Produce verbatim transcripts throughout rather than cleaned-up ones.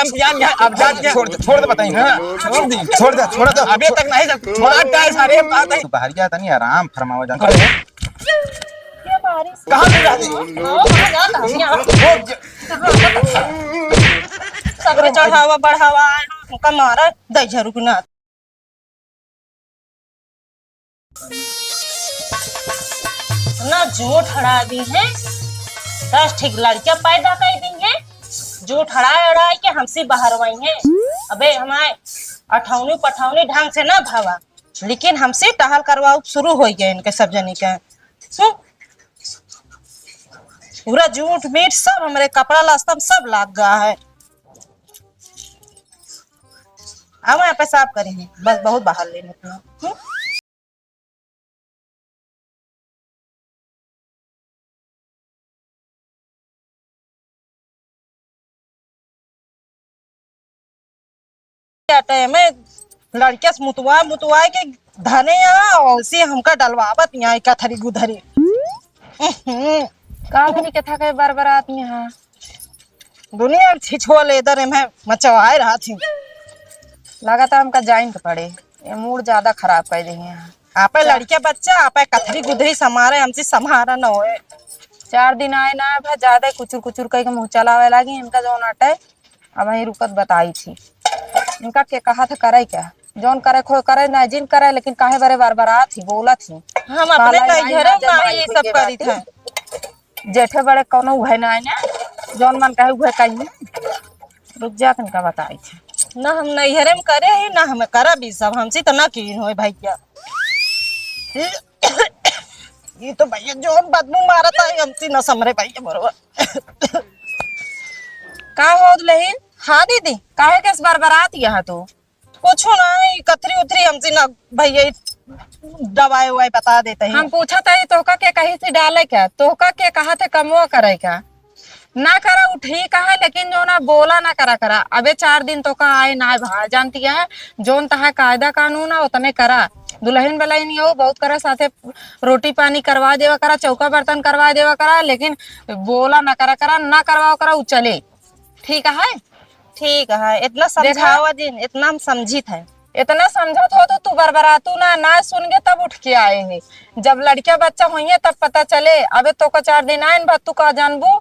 अब जान जा, अब जान जा। छोड़ दे, छोड़ दे, बताई ना। छोड़ दे, छोड़ दे, छोड़ दे। अबे तक नहीं जब छोड़ा क्या है सारे बात है। तू बाहर गया था नहीं, आराम फरमावा जाता है। ये बारिश। कहाँ ले जाती? आओ, कहाँ जाता है? यहाँ। सगरे चढ़ावा बढ़ावा, हमका मारा, दई झरुक ना। ना जोठ अड़ा दी है, दस ठीक लड़कियां पैदा कर दी है, जोठ अड़ाए अड़ाए के हमसे बहरवाई है। अबे हमारे अठौनी पठौनी ढंग से ना भावा, लेकिन हमसे टहल करवाओ शुरू हो गए इनके सब जनी के। हम्म। पूरा जूठ मीठ सब हमरे कपड़ा लस्ता में सब लाग गया है। अब यहाँ पे साफ करेंगे, बस बहुत बाहर लेने को। हम्म? टाइम में लड़किया से मुतवा मुतवा के धने यहाँ और से हमका डलवावत यहाँ कथरी गुधरी। का बनी कथा के बरबरात यहाँ? दुनिया में छिछुआ लेदर एम्हे मचवाए रहा थी। लागत है हमका जाइन के पड़े, ये मूड ज्यादा खराब कर देही हैं। आपे लड़के बच्चा, आपे कथरी गुदरी समारे, हमसे समारा न होए। चार दिन आए ना, अब ज्यादा कुचुर कुचुर कह के मुँह चलावे लागी, इनका जौन अटे, अब वहीं रुकत बताई थी। इनका के कहा था करे क्या, जौन करे खो करे ना, जिन करे, लेकिन काहे बरे बार बार आत ही, बोलत ही। हम अपने काला नैहरे ना जब में ये सब करी थे। जेठे बड़े कौनो उहे ना आए ना, जौन मन कहे उहे कही। रुक जा, तनका बताई थे। ना हम नैहरे में करे ही, ना हम करब ई सब, हमसे तो ना कीन होए भैया। ये तो भैया जौन बदबू मारत है, हमसे ना समरे भैया बरवा। का हो दुलहिन? हाँ दीदी, काहे के इस बार बरात यहाँ तू? कुछ ना, ई कथरी उथरी हमसे ना भैया, ई दवाई उवाई बता देते हैं। हम पूछत है, तोहका के कहीं से डाले का? तोहका के कहा थे कमवा करे का? ना करा, उ ठीक है, लेकिन जो ना बोला ना करा करा। अबे चार दिन तोहका आए ना भा, जानती है, जोन तहा कायदा कानून है, उतने करा। दुलहिन बलहिन हो, बहुत करा, साथे रोटी पानी करवा देवा करा, चौका बर्तन करवा देवा करा, लेकिन बोला ना करा करा, ना करवाओ करा, उ चले। ठीक है? ठीक है, इतना देखा? समझावा जिन, इतना हम समझित है। इतना समझत हो तो तू बरबरातू ना, ना सुन के तब उठ के आए हैं। जब लड़किया बच्चा होइए तब पता चले। अबे तोका चार दिन आए न, तू का जानबू?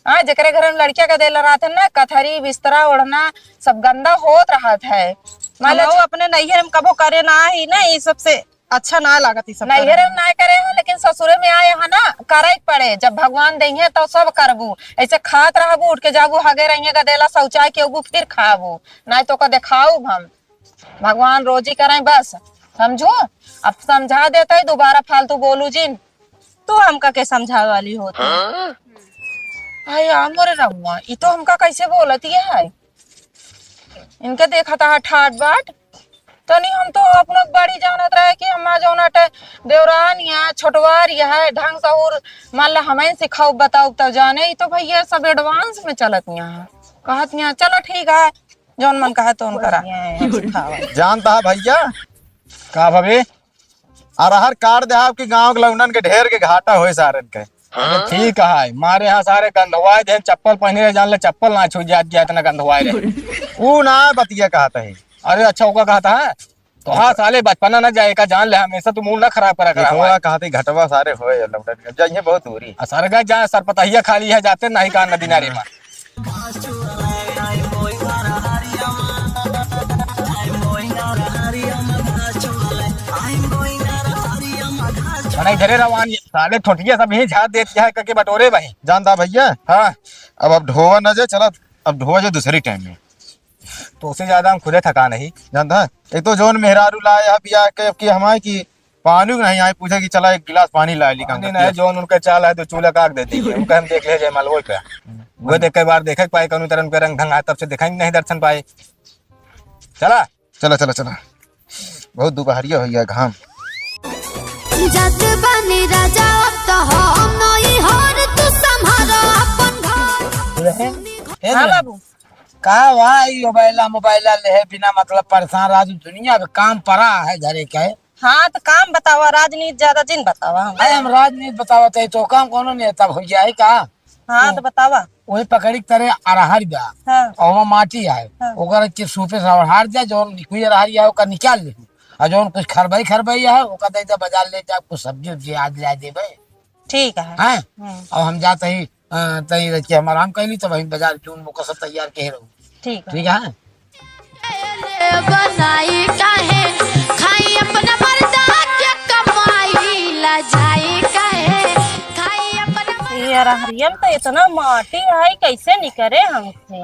हाँ, जेकरे घर में लड़किया का देला रहत है ना, कथरी, बिस्तरा, ओढ़ना, सब गंदा होत रहत है। मान ले हमहू अपने नैहर में कबो करे ना ही ना, ई सबसे अच्छा ना लागत ई सब नैहरे करे। में ना करे हो, लेकिन ससुरे में आए हो ना, करे के पड़े। जब भगवान देइहे तो सब करबू। ऐसे खात रहबू, उठ के जाबू, हगे रहिए गदेला, शौचाय के उबू, फिर खाबू। ना तो का देखाऊ हम। भगवान रोजी करें बस, समझू? अब समझा देते ही, दोबारा फालतू बोलू जिन। तू हमका के समझावे वाली हो तो। हाँ? अरे मोरे रमुआ, ई तो हमका कैसे बोलत ये है? इनके देखत है ठाट बाट। तनी हम तो अपना बड़ी जानत रहे कि हमार जौन अटे देवरान या छोटवार या है ढंग सहूर, मान ला हमें सिखाऊ बताऊ तो जाने, ई तो भैया सब advance में चलत यहाँ। कहत यहाँ चलो ठीक है, जौन मन कहे तौन करा। बढ़िया है, सिखावा। जानता है भैया? का भवे? अरहर काट दे आपकी गाँव के लौंडन के ढेर के घाटा होए सारन के। अरे ठीक है, मारे यहाँ सारे गंधवाए दे, चप्पल पहने रहे, जान ले चप्पल ना छू जात गया, इतना गंधवाए रहे। ऊ ना बतिया कहत है। अरे अच्छा, ओका कहत है? तो हाँ साले, बचपना ना जाए का, जान ले, हमेशा तू मूड ना खराब करा कर घटवा हमारे। कहते घटवा सारे होए लौंडन के, जाइए बहुत दूरी। आ सारे गए जहाँ सरपतहिया खाली है, जाते नहीं का नदी नारे पर। मने इधरे रवान ये साले ठोठिया सब यहीं झाड़ देत है करके बटोरे भाई। जानता भैया? हाँ। अब, अब ढोवा न जाए, चला अब ढोवा जाए दूसरी टाइम में। तो उससे ज्यादा हम खुदे थका नहीं। जानता है? एक तो जौन मेहरारू लाए है बियाह के, अब की हमारे की पानी नहीं आए, पूछे कि चला एक गिलास पानी ला ली, पानी नहीं, जौन उनके चाल है तो चूल्हा काट देती है, उनका हम देख ले जाए मालवो पे। वो देख के बार देखे के पाए, कौन तरह उनके रंग ढंग आए, तब से देखाई नहीं दर्शन पाए। चला। चला, चला, चला। बहुत दुपहरिया हो गया, घाम। जात बानी राजा, अब तो हम नैहर, तू संभाल अपन घर। ए हाँ रे। बाबू। का हुआ, ई मोबाइला, मोबाइला ले है, बिना मतलब परेशान रहा, तू दुनिया में काम पड़ा है घरे के। हाँ, तो काम बतावा, राजनीति ज्यादा जिन बतावा हम। अरे, हम राजनीति बतावा, तो, तो काम कोनो नहीं है, तब हो गया है का? हाँ, तो बतावा। वही पकड़ी के तरे अरहर बा। हाँ। और वहाँ माटी है। हाँ। ओकर के सूपे से ओढ़ार दे, जौन निकुई अरहर है, ओकर निकाल ले। और जौन कुछ खरबई, खरबई है, ओकर दे दे, बाजार ले जा, कुछ सब्जी उब्जी आज ला देबे। ठीक है। हैं? हम्म। और हम जाते ही, अ, तई रह के हम आराम कर ली, तब वहीं बाजार जौन वो कसर तैयार के रहू। ठीक है। ठीक है? बनाई काहे, खाई अपना मर्दा के कमाई, ला जाई काहे, खाई अपना मर्दा। ये अरहरिया में तो इतना माटी है, कैसे निकरे हमसे?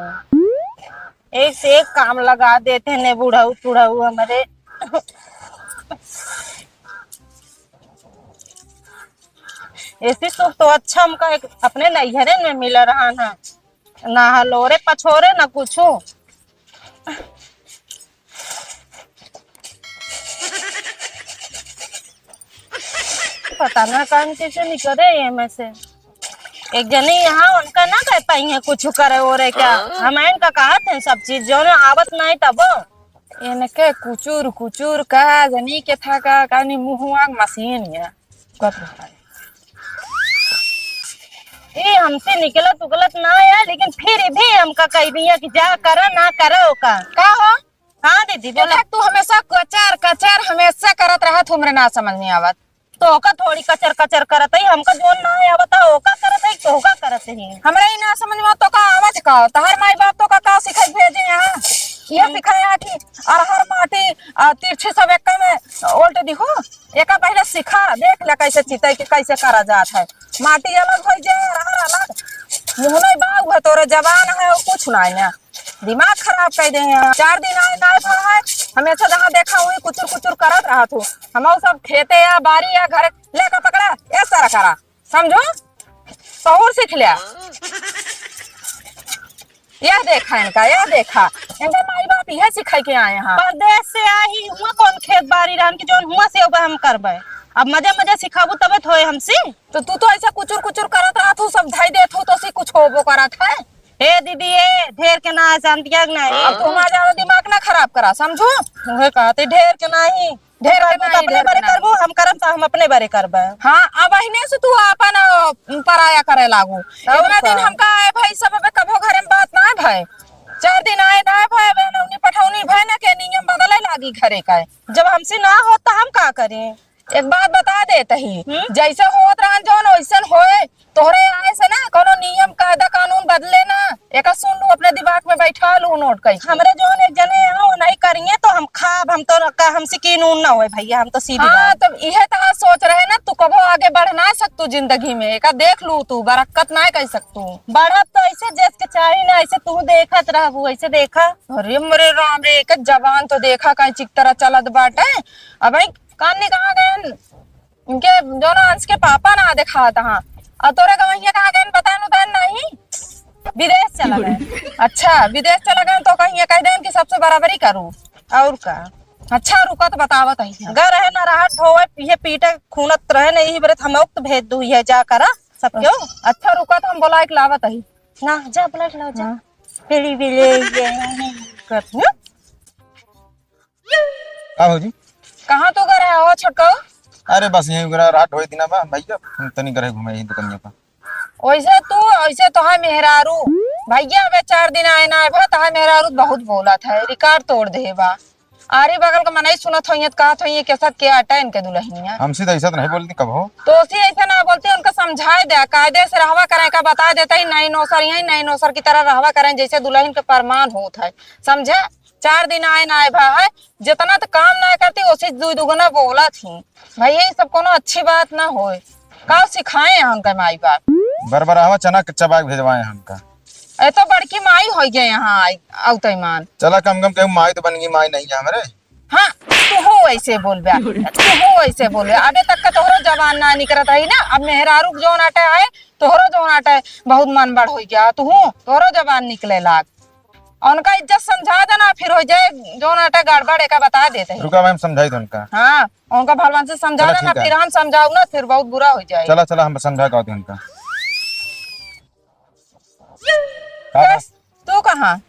एक से एक काम लगा देते हैं बुढ़ऊ टुढ़ऊ हमरे। ऐसी सुख तो अच्छा हमका एक अपने नैहरे में मिला रहा ना, ना हलोरे पछोरे ना कुछू। पता ना काम कैसे निकरे एमे से। एक जनी यहाँ उनका ना कह पाई है कुछ करे ओरे क्या। हाँ। हम इनका कहत हैं सब चीज जो ना आवत नहीं तबो। इनके कुचुर कुचुर का जनी के था का, का नी मुँह आग मशीन है। कत रहा है। ये हमसे निकलत उकलत ना है, लेकिन फिर भी हमका कह दिया कि जा करा ना करा ओका। का हो? हाँ दीदी, बोला। तू हमेशा कचर कचर हमेशा करत रहत, हमरे ना समझ में आवत। तो ओका थोड़ी कचर कचर करत है, हमका जोन ना आवत है, ओका करत है, तो ओका करत है। हमरा ही ना समझ में तो का आवत का, तहर माई बाप तो का, का सिखाई भेजे यहाँ? ये हम सिखाया कि अरहर माटी, आ, तिरछी सब एक में उल्ट दिहु, एका पहले सिखा, देख ले कैसे चितई के कैसे करा जात है। माटी अलग हो जाए, अरहर अलग। मुँह नहीं बाऊ है, तोरे जबान है, और कुछ नहीं ना। दिमाग खराब कर दे हैं। चार दिन आए ना भा है, हमेशा जहाँ देखा हुई कुचुर कुचुर करत रहत हो। हम सब खेते या बारी या घर लेकर पकड़ा, ए सारा करा, समझो, सहूर सीख लिया। यह देखा इनका, यह देखा, इनका माई बाप यह सिखाई के आए हैं। परदेश से आई हुआ कौन खेत बारी रान की जोन हुआ से ओबे हम करबे। अब मजे मजे सिखाबू तबे तो होए हमसे। तो तू तो ऐसा कुचुर कुचुर करत रहत हो, सब धई देत हो तो सी कुछ होबो करत है। ए दीदी, ए, ढेर के ना है, शांतिया के ना है। अब तुम आ जाओ, दिमाग ना खराब करा, समझो? उहे कहते, ढेर के नाही। ढेर करबू तो अपने बारे करबू, हम करब तो हम अपने बारे करबे। हाँ, अब अहिने से तू आपन, अ, पराया करे लागू। और इतना दिन का? हमका आए भाई सब, अबे कभो घरे में बात ना आए भाई। चार दिन आए ना आए भाई, अबे नौनी पठौनी भाई ना के नियम बदले लागी घरे का। जब हमसे ना हो तो हम का करें? एक बात बता देत ही, हम्म? जैसे होत रहन जौन वैसन होए, तोहरे आए से ना कोनो नियम कायदा कानून बदले ना। एका सुन लू, अपने दिमाग में बैठा लू, नोट कइके। हमरे जौन एक जने हैं, वो नहीं करिए तो हम खाब, हम तो न-, का हमसे कीन ऊन ना होए भैया, हम तो सीधी हाँ, बात। तब इहे तहार सोच रहे ना, तू कबो आगे बढ़ ना सकतू जिंदगी में। एका देख लू तू, बरक्कत ना कर सकतू। बढ़ब तो ऐसे जस के चाही ना, ऐसे तू देखत रहबू, ऐसे देखा। अरे मोरे राम रे, एक जबान तो देखा कहीं चिक तरह चलत बाटे। अब भाई कान ने कहाँ गए? इनके दोनों अंश के पापा ना देखात हाँ। और तोरे गवैया कहाँ गए? पता न उतार नहीं। विदेश चला गए। अच्छा, विदेश चला गए तो कहीं ये कह देन कि सबसे बराबरी करू। और का? अच्छा, रुका तो बतावत है। गर है ना रहा ढोवे, ये पीटे खूनत रहे ना, यही बरत हम लोग तो भेज दू, ये जा करा सब क्यों? अच्छा, रुका तो हम बोला एक लावत है। ना, जा बोला एक लावत जा। हाँ। फिर भी ले ये कर, हम्म? का भौजी? कहाँ तू गए रहे हो छोटको? अरे बस यहीं गए रहे, रात होई दिना बा भैया, हम तनी गए घूमे यहीं दुकानिया पर। वैसे तू, वैसे तो है मेहरारू। भैया अबे चार दिन आए ना आए बा, तो है मेहरारू बहुत बोलत है, रिकॉर्ड तोड़ दे बा। आरी बगल का मनई सुनत होइए तो कहत होइए, "कैसा के आटा इनके दुल्हनिया?" हमसे तो ऐसा तो नहीं बोलती कबो। तो उसी ऐसे ना बोलती, उनका समझाए दे, कायदे से रहवा करे का बताए देता ही, नई नौसर यही नई नौसर की तरह रहवा करें, जैसे दुल्हन के फरमान होत है, समझे? चार दिन आए ना आए भा है, जितना तो काम ना करती, उसी दुई दुगुना बोलत ही। भैया, ये सब कोनो अच्छी बात ना होए। का सिखाए हैं हमका माई बाप? बरबरावा चना के चबा के भेजवाए हैं हमका। ए तो बड़की माई होई गए यहाँ आई, आउते मान। चला कम कम कहूँ माई तो बन गई, माई नहीं है हमरे। हाँ, तू हो ऐसे बोल बे, तू हो ऐसे बोल बे। अबे तक का तोहरो जबान ना निकरत रही ना, अब मेहरारू के जौन आटे आए, तोहरो जौन आटे बहुत मन बड़ होई गया, तू हो, तोहरो जबान निकले लाग। उनका इज्जत समझा देना, फिर हो जाए जौन आटे गड़बड़, एका बता देते हैं। रुका, मैं समझाई दो उनका। हाँ, उनका भलवन से समझा चला, देना, ठीक है। फिर हम समझाऊ ना, फिर बहुत बुरा हो जाए। चला, चला, हम समझा के आते हैं उनका। का बा? बस, तू कहाँ?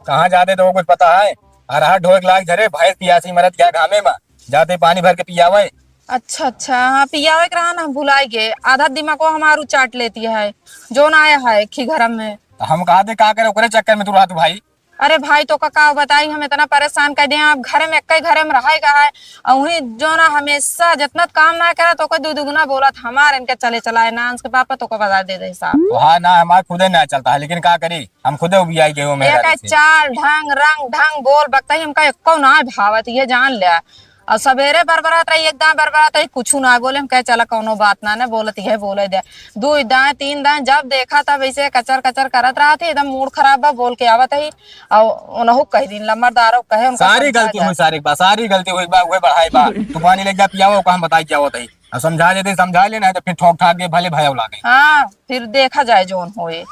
कहाँ जाते तो कुछ पता है? अरहर ढोए के लाग झरे, भैंस पियासी मरत क्या घामे में, जाते पानी भर के पियावे। अच्छा, अच्छा, हाँ, पियावे के रहा ना, हम भुलाई गए। आधा दिमागो हमारू चाट लेती है, जौन आया है खी घर में। तो हम कहा थे, का करे, ओकरे चक्कर में तू रहत भाई। अरे भाई, तोका का बताई, हम इतना परेशान कर दिए। अब घर में, एक ही घर में रहे का है, और वही जो ना हमेशा जितना काम ना करे, तो कोई दू दुगुना बोलत, हमार इनके चले चलाए ना, उसके पापा तो को बता दे दे साहब। तो हाँ ना, हमार खुदे ना चलता है, लेकिन का करी, हम खुदे उबियाई गए हो मेहरारू एक से। चाल ढंग, रंग ढंग, बोल बकता ही हमका एको ना भावत, ये जान ले। और सवेरे बरबरात रही, एकदम बरबरात रही, कुछ ना बोले। हम कहे, "चला, कौनो बात ना, ने बोलत है, बोले दे।" दू दाएं, तीन दाएं, जब देखा तब ऐसे कचर कचर करत रहत है, एकदम मूड खराब बा, बोल के आवत है। और उनहु कह दिन, लम्बरदारो कहे, उनका सारी समझा गलती जाए। हुई, सारी बा, सारी गलती हुई बा, उहे बढ़ाई बा। तू पानी ले जा, पियावा, ओका हम बताई क्या होत है। अब समझा देते, समझा लेना है, तो फिर ठोक ठाक के भले भयाव लागे। हाँ, फिर देखा जाए जौन होए।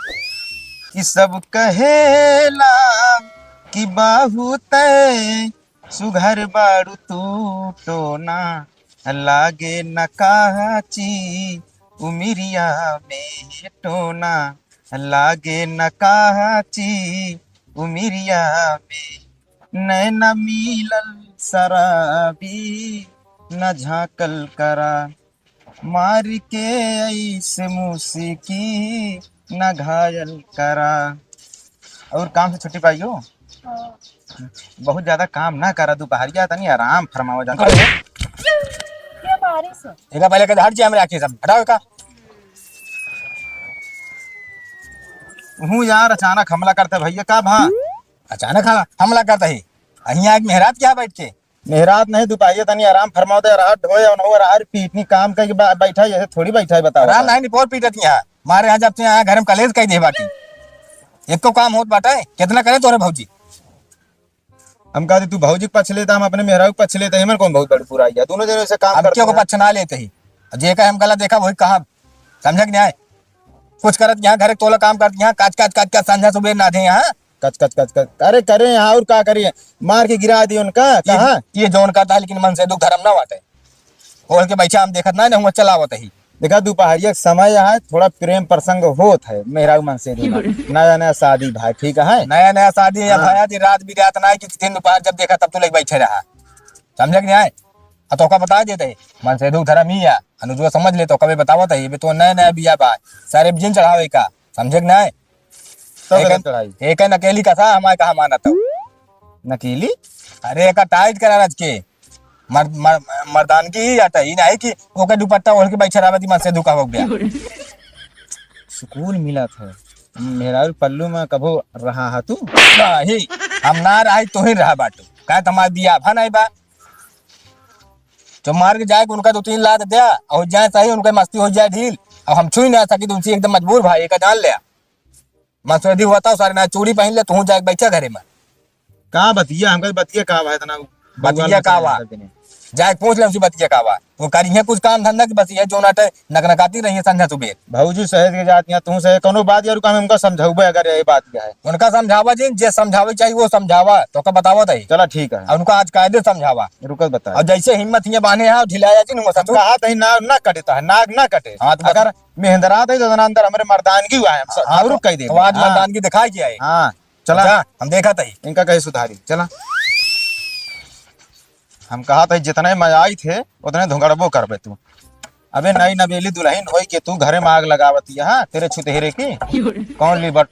कि सब कहेला कि बाहु तय सुघर बाड़ू तू टोना, लागे न काची उमिरिया में टोना, लागे न काची उमिरिया में, नैना मिलल शराबी न झांकल करा, मार के ऐसे मुस्की न घायल करा। और काम से छुट्टी पाइयो? हाँ। बहुत ज्यादा काम ना करा, दोपहरिया तनी आराम फरमावा जान। अरे, क्या बारिश है? एका पहले के हट जाए हमरे आँखी से, हटाओ एका। हूँ यार, अचानक हमला करते भैया, का भा? अचानक हम-, हमला करते ही। अहिया एक मेहरात क्या बैठ के? मेहरात नहीं, दुपाहिया तनी आराम फरमाओ दे, अरहर ढोए और हो अरहर पीटनी काम कइके बा-, बैठा, ऐसे थोड़ी बैठा है, बताओ, अरहर बताओ। नहीं, निपोर पीटत यहाँ। मारे यहाँ जब से यहाँ घर में कलेश कई दे बाटी। एको काम होत बाटे, कितना करे तोरे भौजी? हम कहते तू भौजी के पक्ष लेता, हम अपने मेहरारू के पक्ष लेता, हमन कौन बहुत बड़ी बुराई है? दोनों जने से काम अब करते क्यों को हैं। पक्ष ना लेते ही? अब जे का हम गलत देखा वही कहा, समझे कि नहीं आए? कुछ करत यहाँ घर के तोला काम करत यहाँ, काच काच काच काच संझा सुबह ना दे यहाँ। कच, कच, कच, कच। अरे करे यहाँ और का करिए, मार के गिरा दिए उनका। ये, कहाँ? ये जौन करता है, लेकिन मन से दुख धर्म ना बाटे। ओढ़ के बैठा हम देखत ना, ना हुआ चलावत ही। देखा, दोपहरिया के समय है, थोड़ा प्रेम प्रसंग होत है, मेहरारू मन से दुख। नया नया शादी भाई, ठीक है? नया नया शादी है हाँ। भाई, आज रात बिरात ना है कि दिन दोपहर जब देखा तब तू लेके बैठे रहा, समझे कि नहीं आए? आ तोका बता देते, मन से दुख धर्म ही है, अनुजवा समझ ले तो कबे बतावत है, ये भी तो नया नया बिया बा, सारे जिन चढ़ावे का, समझे कि नहीं? तो एक गलत चढ़ाई। एक है नकेली कथा, हमारे कहा मानत हो। नकेली? अरे, एका टाइट करा रच के। मर्द-, मर-, मर्दानगी ही आता है, ये नहीं कि ओके दुपट्टा ओढ़ के बैठे रहबे, दिमाग से दुखा हो गया। सुकून मिला था। मेहरारू पल्लू में कभो रहा है तू? नहीं, हम ना रही तो ही रहा बाटू। का तुम्हारे बिया भा नहीं बा? जो मार के जाए, उनका दो तीन लात दे, और जाए सही, उनका मस्ती हो जाए ढील। अब हम छुई ना सकी, तुमसे एकदम मजबूर भाई, एका जान ले। मंसेधू हुआ था, सारे ना चूड़ी पहन ले, तू जाके बैठा घरे में। का बतिया, हमका बतिया का बा इतना बतिया का बा? जाके पूछ ले उनसे बतिया का बा। वो करी है कुछ काम धंधा कि बस ये जो नाटे नकनकाती रही है संझा सुबह। भौजी सहेज के जाती हैं, तू सहेज, कौनो बात यार, हम उनका समझाउबे अगर ये बात क्या है। उनका समझावा जिन, जे समझावे चाहिए वो समझावा, तो का बतावा तई। चला ठीक है। और उनका आज कायदे समझावा। रुकत बता। और जैसे हिम्मत हियाँ बांधे हैं, ढिलाया जिन हुआ हम सतु। कहा तही ना, ना कटे ता है, नाक ना कटे। हाँ, तो बता। अगर मेहंदरा दे तो अंदर हमरे मर्दानगी हुआ है, हम सब हाँ, और तो, कह दे। तो आज हाँ। मर्दानगी दिखाई के आई। हाँ, चला। जा, हम देखा तही। इनका कहे सुधारी, चला। हम कहा तही जितने मजाई थे, उतने धुंगड़बो करबे तू। अबे नई नवेली दुल्हन होई के तू घरे में आग लगावती है, हाँ, तेरे छुतहेरे की। कौन ली बट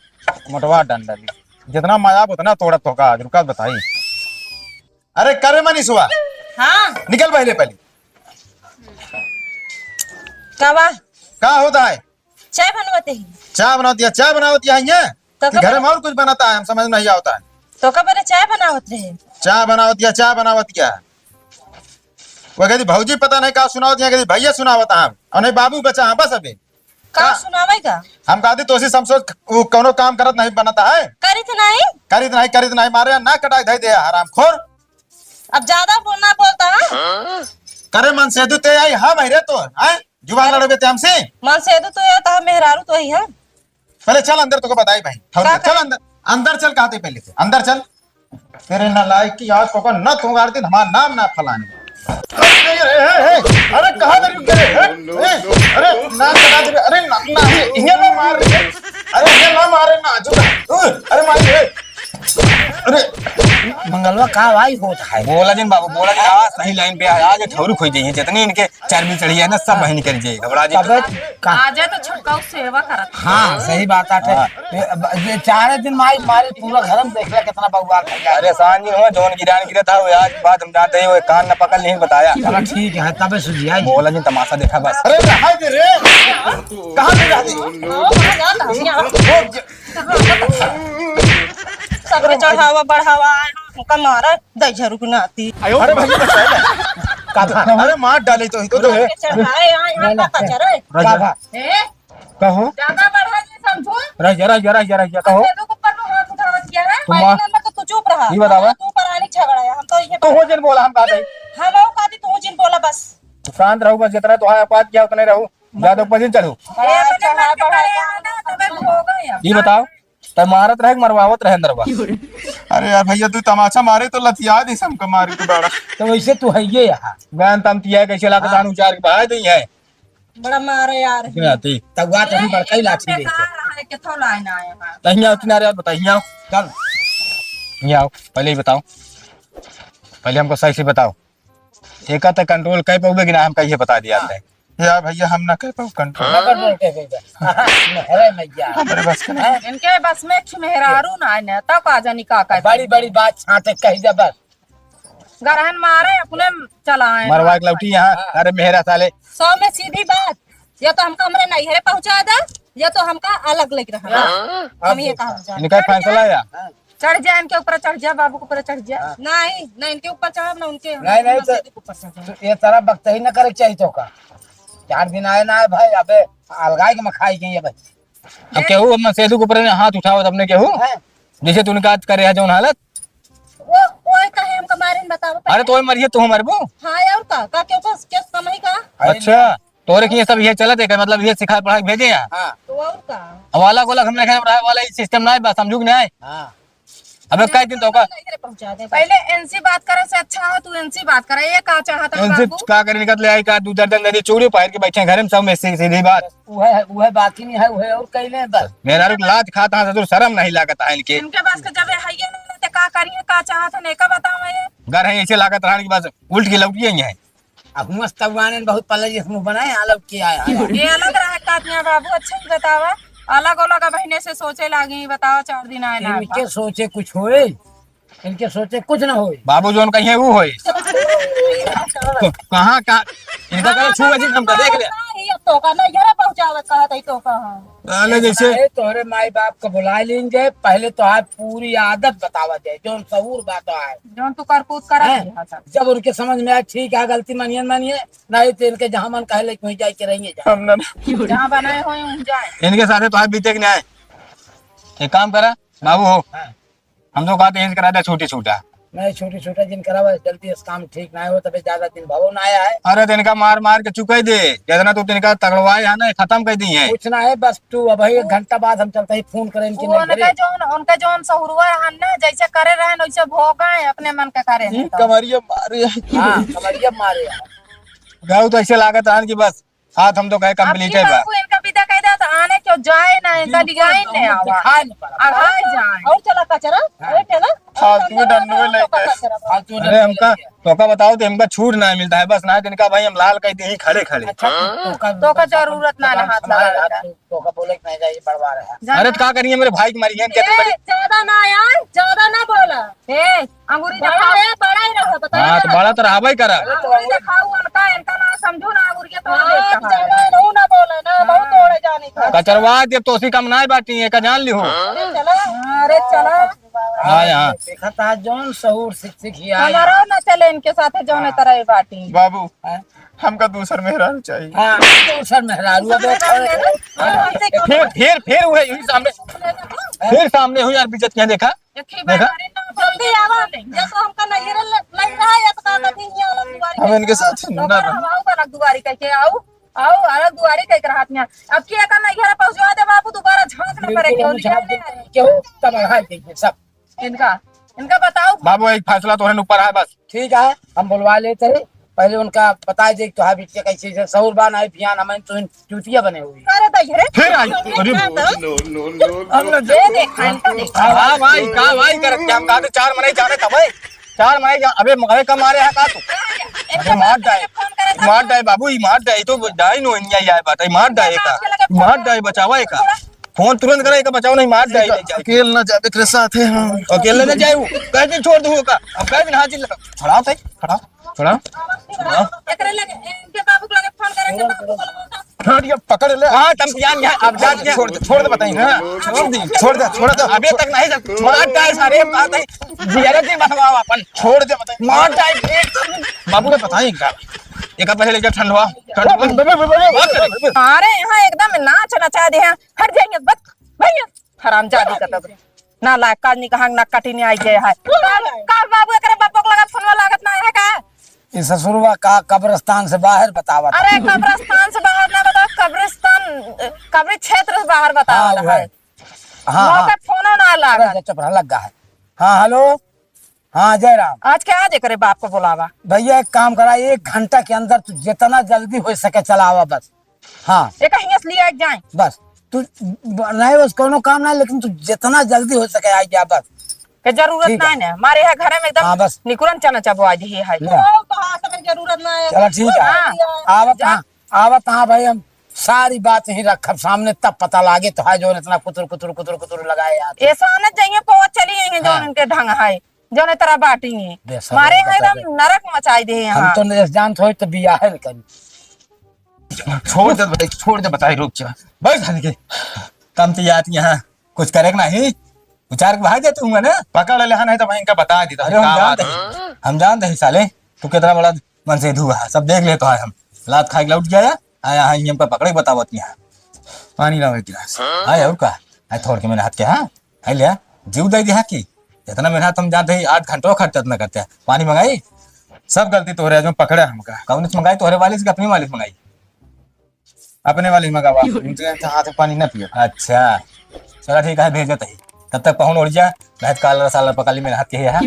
मोटवा डंडा ली। जितना मजाब उतना तोड़त होगा आज, रुका बताई। अरे करे मनीषवा। हाँ। निकल पहले, पहले। का बा? का होता है? चाय बनवत ही। चाय बनावत है, चाय बनावत है ये? तो कि का घरे में बना- और कुछ बनाता है, हम समझ नहीं आता है। तो का बरे चाय बनावत रहे? चाय बनावत है, चाय बनावत है। वो कहती भौजी पता नहीं का सुनावत है, कहती भैया सुनावत है, और नहीं बाबू बचा है बस अबे। का का? सुनावे का? हम कहती तोसी समझो वो कौनो काम करत नहीं बनता है। करित नहीं? करित नहीं, करित नहीं, मारे ना कटाई धई दे हरामखोर। अब ज्यादा बोलना बोलता है। करे मंसेधू ते आई, हाँ भाई रे तो, हैं? जुबान लड़बे ते हमसे? मंसेधू तो ये तो मेहरारू तो ही है। पहले चल अंदर, तोको बताई भाई। ठहर का के, चल करे? अंदर, अंदर चल, कहते पहले से, अंदर चल। तेरे नालायक की आज तोको न तोगाड़ दिन हमारा नाम ना फलाने। अरे, अरे, अरे, अरे, अरे, कहाँ मेरी रुक गए? अरे, अरे, अरे, ना कटा दे, अरे, ना, ना, ये, ये ना मार रे। अरे, ये ना मारे ना, जो, अरे, मार रे। अरे मंगलवा, का भाई होत है? बोला जिन बाबू, बोला जिन, आज सही लाइन पे आया, आज ठौरू खोई जाइए, जितनी इनके चर्बी चढ़ी है ना, सब बहिन कर जाइए, घबरा जाइए। तबे का? आजे तो छक्का सेवा करत। हाँ, सही बात है। हाँ। ये, अब ये चारे दिन माई मारे पूरा घर में देख ले कितना बउआ था यार। अरे सांझ में हुआ, जौन गिरान गिरा था, वो आज बात हम जानते हैं, वो कान न पकड़ नहीं बताया। चलो ठीक है, तबे सुझी आई। बोला जिन तमाशा देखा बस। अरे रहा दे रे, कहाँ ले रहा दे? आओ, कहाँ जा, कहाँ जा? वो ज- सबके चढ़ावा बढ़ावा, हमका मारा, दहिजरू के नाती। अरे भैया, बचा ले। का भा? अरे मार डाले तो, तो, तो। सबके चढ़ाए, आए, यहाँ ना, ना। का कचरा है? का भा? ए? कहो। ज्यादा बढ़ा के समझो। रह जा, रह जा, रह जा, रह जा, कहो। अच्छा, लोग ऊपर में हाथ उठावत किया है। तुम पहले आ- नंबर तो तू चुप रहा। ये बतावा। तू परानी झगड़ा है, हम तो ये तो हो जन बोला, हम कहते हैं। हम वो कहते, तू जिन बोला बस। शांत रहू बस, जितना तो है औकात किया उतने रहू। ज्यादा ऊपर जिन चढ़ू। बड़ा चढ़ा, बड़ा चढ़ा। ये बताओ, तब मारत रहे कि मरवावत रहे अंदरवा? अरे यार भैया, तू तमाचा मारे तो लतिया दे हमका मारे तू बड़ा। तो वैसे तू है ये यहाँ। गान तम तिया कैसे लागत हाँ। आन उचार के बहा दे है। बड़ा मारे यार। इतने आती। तब वा तो हम बड़का ही लाठी बेकार लेके। रहा है, किथो लाइन आए हैं। तहिया उतना रे, बताइए आओ। चल। ये आओ, पहले ही बताओ। पहले हमको सही से बताओ। एका त कंट्रोल कर पाओगे कि ना, हमका ये बता दिया हाँ। आपने। यार भैया, हम ना कर पाओ कंट्रोल। ना कंट्रोल कर पाओगे। अरे मैया। हमारे बस के नहीं। इनके बस में एक मेहरारू ना है ना, तब का जानी का का बड़ी बड़ी बात छाटे कही जा बस। गरहन मारे अपने चलाए। मरवा के लौटी यहाँ। हाँ। अरे मेहरा साले। सौ में सीधी बात, या तो हमका हमरे नैहरे पहुँचा दे, या तो हमका अलग लेके रहा। हाँ। हम ये कहा जाए। इनका फैसला है यार। चढ़ जा, इनके ऊपर चढ़ जा, बाबू के ऊपर चढ़ जा। हाँ। नहीं, ना इनके ऊपर चढ़ब, ना उनके, नहीं, नहीं, ना तो सीधी के ऊपर चढ़ जा। तो ये तरह बकतही न करे के चाहिए तो का? चार दिन आए ना आए भाई, अबे अलगाई के मखाई गई है भाई। अब केहू अपना सेतु के ऊपर हाथ उठाओ, तब ने केहू हैं? जैसे तू इनका आज करे है जौन हालत। वो, वो कहे हमका मारे न बताओ अरे पहले। तो मरिए तू मरबू। हाँ, और का? का क्यों का? क्या समय का? अरे अच्छा, तोरे की ये सब ये चलत है का? मतलब ये सिखा पढ़ा के भेजे हैं? हाँ। तो और का? अब वाला गोला हमने खाए रहा वाला ये सिस्टम ना है, बस समझू कि ना है? हाँ। अबे कई दिन तो का? पहुँचा दे। पहले इनसे बात करे से अच्छा हो, तू इनसे बात करे। ये का चाहत है इनसे बाबू? का करे निकल ले आई का? दू दर्जन दे दी चूड़ी पहन के बैठे हैं घर में सब में, सी-, सीधी बात। उहे, उहे बाकी नहीं है, उहे और कैले बस। मेहरारू के लात खाता है ससुर, शर्म नहीं लागत है इनके। इनके बस के जब है ये ना, ते का करिए, का चाहत है, एका बताओ ये। घर है ऐसे लागत रहन की बस उल्ट के लौटिए ही है। अब हुआं से तउआने बहुत पल्ला जिस मुंह बनाए, यहाँ लौट के आया है। ये अलग रहा कातिया बाबू, अच्छा ही बतावा। अलग अलग बहिने से सोचे लागी, बतावा चार दिन आए ना इनके बा। सोचे कुछ होए, इनके सोचे कुछ ना होए। बाबू जौन कहिए वो होए। तो कहाँ का इनका कहे छुआ जी हमका देख ले। ये तो का ना, ये पहुँचावे कहा तई तो कहा। अरे जैसे अरे तोहरे माई बाप को बुला लेंगे, पहले तो आप पूरी आदत बतावा जाए, जौन सहूर बात आए। जौन तू करतूत करत हैं? है, हाँ, सब। जब उनके समझ में आए, ठीक है, गलती मानिए, मानिए, नहीं तो इनके जहाँ मन कहे, लेकिन वहीं जाके रहेंगे, जा। हम ना जहाँ बनाए होए, वहीं जाए। इनके साथे तो आज बीते के नहीं आए। एक काम करा, बाबू हो, हाँ। हम तो कहते हैं, करा दे छोटी छोटा। नहीं, छोटी छोटा जिन करावा, जल्दी इस काम ठीक ना हो, तबे ज्यादा दिन भवो ना आया है। अरे, तो इनका मार मार के चुकाई दे, जितना तो इनका तगड़वाए है ना, खत्म कर दी है। कुछ ना है, बस तू अब एक घंटा बाद हम चलते ही फोन करें इनके वो नहीं उनका घरे। जौन, उनका जौन सहुरुआ है ना, जैसे करे रहे ना, वैसे भोगा है, अपने मन का करे ई हैं तो। कमरिया मारे है। हाँ, कमरिया मारे है। गाँव तो ऐसे लागत रहन कि बस, हाथ हम तो कहे अब complete की है बा। बाबू इनका विदा कह दे तो आने क्यों जाए ना, इनका बिल्कुल, लिगाई नहीं हमें आवा। दिखाई नहीं पड़ा। अघाई जाए। और चला कचरा, हाँ। और चला। हाँ, और तू चला, डंडू और ले चला गए। कचरा। हाँ, तू अरे डंडू हमका, ले गए। तोका बताओ तो हमका छूट ना मिलता है, बस ना इनका भाई हम लाल कह दे ही खड़े खड़े। अच्छा, तोका, तोका जरूरत ना है हाथ हमारे लगावे हाथ का। तोका बोले कि नहीं जाइए, बड़वा रहे हैं। अरे तो का करिए, मेरे भाई की मारी है, कहते ए, बड़ी ज्यादा ना यार, ज्यादा ना बोला। ए, अंगूरी बड़ा दिखाओ। है, बड़ा ही रहा, बता हाँ, तो रहा। बड़ा तो रहबे करा। अंगूरी दिखाओ, उनका, इनका ना समझो ना, अंगूरी के तोड़ हाँ, देता है। ज्यादा नहू ना बोले ना, बहुत हाँ। तोड़े जाने का। कचरवा देब तो उसी कम ना बाटी है, का जान लिहो। अरे चला। अरे चला। हाँ, यहाँ। देखा था, जौन सहूर सीख, सीखिया। हमारा ना चले इनके साथे, जौन हाँ। तरह बाटी। बाबू, हाँ। हमका दूसर मेहरारू चाहिए। हाँ, दूसर मेहरारू, अब दूसर मेहरारू। हाँ। फिर, फिर, फिर हुए, यही सामने, फिर सामने हुई यार, बिजत क्या देखा? एक ही देखा? बार ना जल्दी आवा, या तो हमका नैहरे ल-, लग रहा है, या तो का कहती है, अलग दुआरी हम कह इनके के साथ आओ। ना तो रहना। आओ, अलग दुआरी कह के आओ, आओ, अलग दुआरी कह के रहत में। अब की एकर नैहरे पहुँचवा दे बाबू, दोबारा झांक न पड़े, बिल्कुल, केहू हम निकाल झांक ले। देंगे, केहू तब हाल देंगे सब। इनका, इनका बताओ। बाबू, एक फैसला तोहरे ऊपर है बस। ठीक है, हम बुलवा लेते हैं। पहले उनका बता दे कि तोहार बिटिया कैसे, कैसे सहूर बा, नहीं फियान, हम तो चूतिया बने हुई। अरे फिर आई। अरे, हम ना ये देखा, इनका देखा। का भाई, का भाई करत क्या? हम कहा तो चार मनई जाने था भाई। चार मनई जा-, अबे मगरे का मारे है का तू? अबे मार डाए। मार डाए बाबू, ई मार डाए। ई तो डाए नो, इन्या ई आए बात, ई मार डाए का। मार डाए, बचावा है का। फोन तुरंत करे, एका बचाओ, नहीं मार डाए, ले जाए। अकेल ना जाबे, तेरे साथ है हम। अकेले ना जाए वो। कैसे छोड़ दूँ का? अब कैसे ना चिल्ला? खड़ा होता है, खड़ा। छोड़ा? छोड़ा? एकरे लगे, इनके बाबू के लगे फोन करे, इनके बाबू को बोलो। हाँ, ये पकड़ ले। हाँ, तुम जान गया, अब जान गया। छोड़ दे, छोड़ दे, बताइए। हाँ, छोड़ दे, छोड़ दे, छोड़ दे। अबे तक नहीं जब छोड़ा जाए सारे, बात है। जियारत नहीं बसवाओ अपन। छोड़ दे, बताइए। मार जाए। बाबू को बताइए इनका। एक पहले लेकर ठंडवा, ठंडवा। अरे, यहाँ एकदम नाच नचा दे हैं। हट जाइए, बस, भैया। हरामजादी का तब। ना लायक काज नहीं कहाँ, ना कटी नहीं आई गया है। का, का बाबू एकरे बापो के लगा फोनवा लागत ना है का? ई ससुरवा का कब्रिस्तान से बाहर बतावत है। अरे कब्रिस्तान से बाहर ना बताओ, कब्रिस्तान, कब्री क्षेत्र से बाहर बतावत हाँ, है। हाँ, वहाँ हाँ। पे फोनो ना लागत। अरे चुप रह, लग गया है। हाँ, हेलो। हाँ, जय राम। आज के आज एकरे बाप को बुलावा। भैया, एक काम करा, एक घंटा के अंदर तू जितना जल्दी हो सके चला आवा बस। हाँ। एक हियाँ से लिया जाए। बस, तू ब-, नहीं बस कोनो काम ना, लेकिन तू जितना जल्दी हो सके आ जा बस। के जरूरत ठीक ना है। है ना, हमारे यहाँ घर में एकदम हाँ, बस। निकुरन चना चबवा दी है। ले। ओ, कहाँ से जरूरत ना है। चला ठीक है। हाँ। आवत जा। हाँ, आवत हाँ भाई, हम सारी बात ही रखब सामने, तब पता लागे तो है जो इतना कुतुर, कुतुर, कुतुर, कुतुर लगाए यार। ऐसा न जाइए, पहुँच चली आएंगे जो हाँ। इनके ढंग है। जौने तरह बाटी हैं। बेशरम मारे हैं एकदम। नरक मचाई दे हम यहाँ। तो नहीं जानत होई तो बियाह न करी। छोड़ दे बताई, छोड़ दे बताई, रुक जा। बैठ हन के। कम तो याद यहाँ कुछ करे के नहीं। विचार के बाहर जाते हुए ना। पकड़ ले हन है तो वहीं का बता देता अरे हम का जानते बात हैं, है। हम जानते हैं साले, तू कितना बड़ा मनसेधु है, सब देख लेता है हम। लात खाए के लौट गया, आया है, हम पर पकड़े बतावत यहाँ। पानी लाओ एक गिलास। आए और का? आए थोड़ के मेहनत के, हाँ? है लिया, जीव दे दिया कि इतना मेहनत हम जाते ही आठ घंटों खर्च इतना करते हैं। पानी मंगाई, सब गलती तोहरे, आज में पकड़ा हमका। कौन से मंगाई? तोहरे वाली से कि अपनी वाली से मंगाई? अपने वाली से मंगावा। मुझे तो हाथ में पानी ना पिए। अच्छा, चला ठीक है, भेजत ही। तब तक पहुन उड़ जा, नहीं तो कालर सालर पका ली मेरे हाथ के ही है।